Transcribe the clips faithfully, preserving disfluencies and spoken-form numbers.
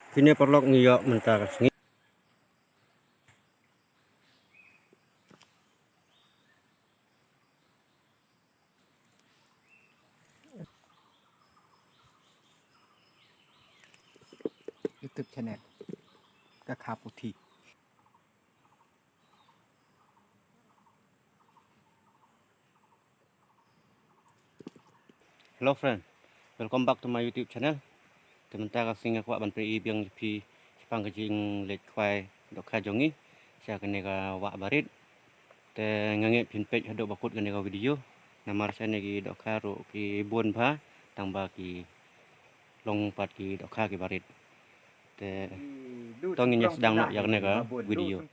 Kine paralok ngi ïoh mynta ka sngi. YouTube channel Ka Kha Puthi. Hello friend, welcome back to my YouTube channel. Te mynta ka sngi nga kwah ban pyni biang ïa phi shaphang ka jingleit khwai dohkha jong ngi sha kane ka wah barit. Te nga ngeit phin peit haduh ba kut kane ka video. Namar sa kine ki dohkha ruh ki bun bha, tang ba ki long pat ki dohkha ki barit. Te to ngin ïa sdang noh ïa kane ka video.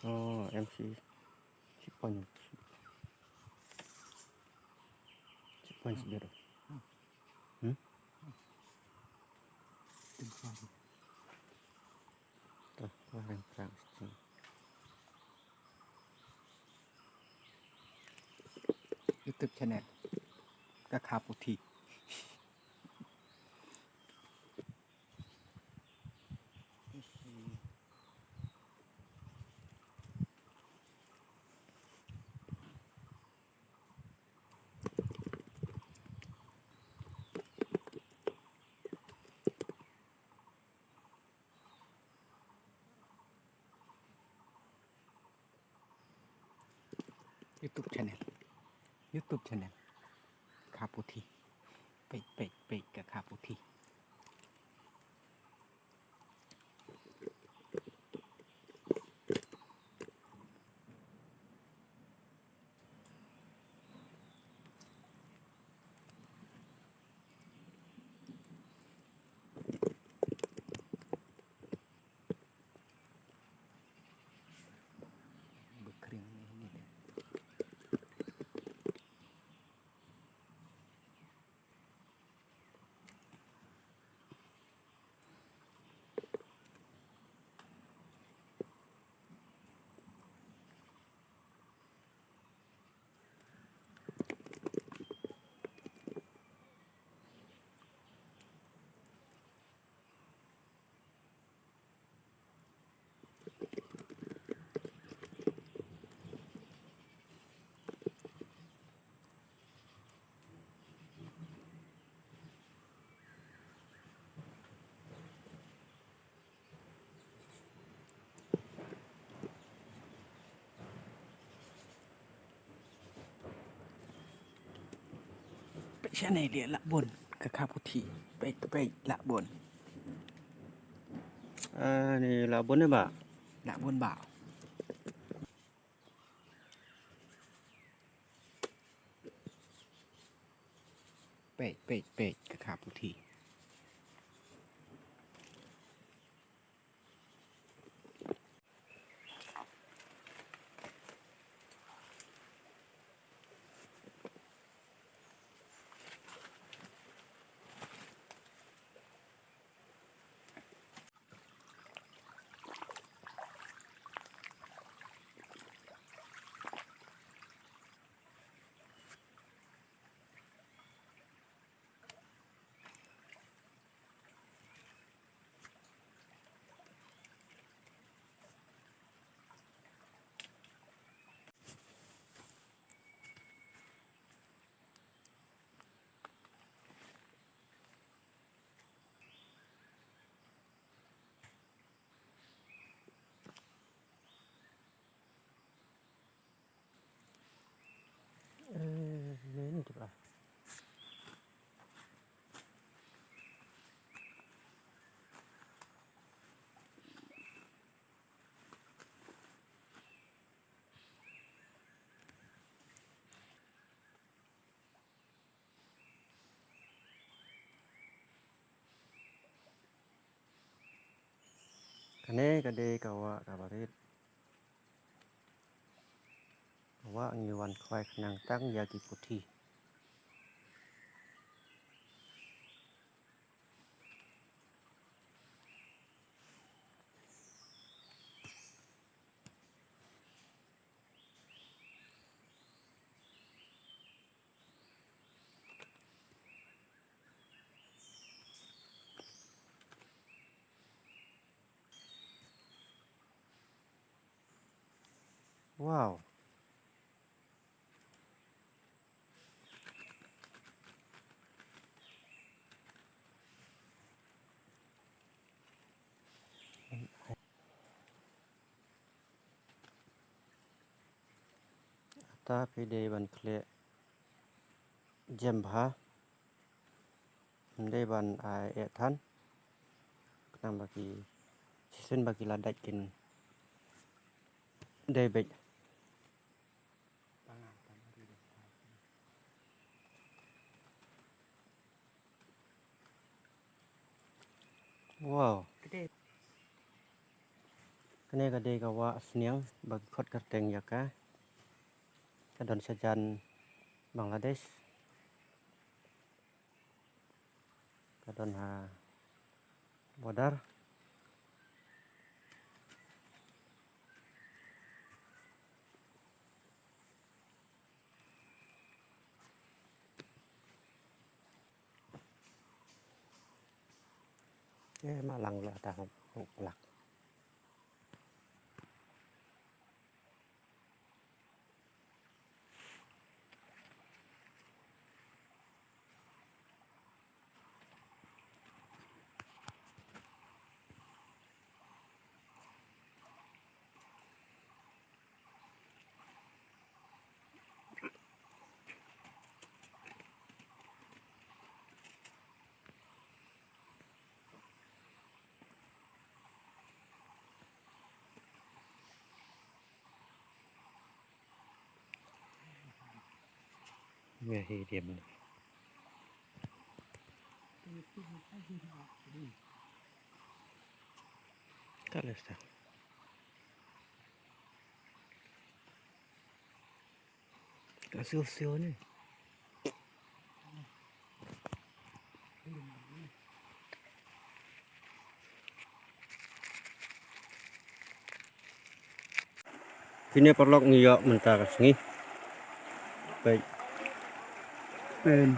Oh, M C checkpoint. Checkpoint sendiri. Hmm? Tuh, orang perang sini. YouTube channel Ka Kha Puthi. YouTube channel. YouTube channel. Kha Puthi. Peit, peit, peit ka Kha Puthi. Peit shane, la bun ka Kha Puthi. Peit, peit, la bun. Ah, ni la bun ne, Bah? La bun, Bah. Peit, peit, peit ka Kha Puthi. Kane ka dei ka wah kaba rit. Ka wah ngi wan khwai khnang tang ïa ki puthi. Wow. Ata phi dei ban khleh jem bha. Ym dei ban ai eh than. Khnang ba ki shisien ba ki la dait kin dei beit. Wow. Kane ka dei ka wah sniang ba ki khot kyrteng ïa ka. Ka don sha jan Bangladesh. Ka don ha border. Eh, ma lang la ta hok lak. Nga hi diam ni. Ka lesta. Ka siu siu ni. Kine paralok ngi ïoh mynta ka sngi. Peit. Pen.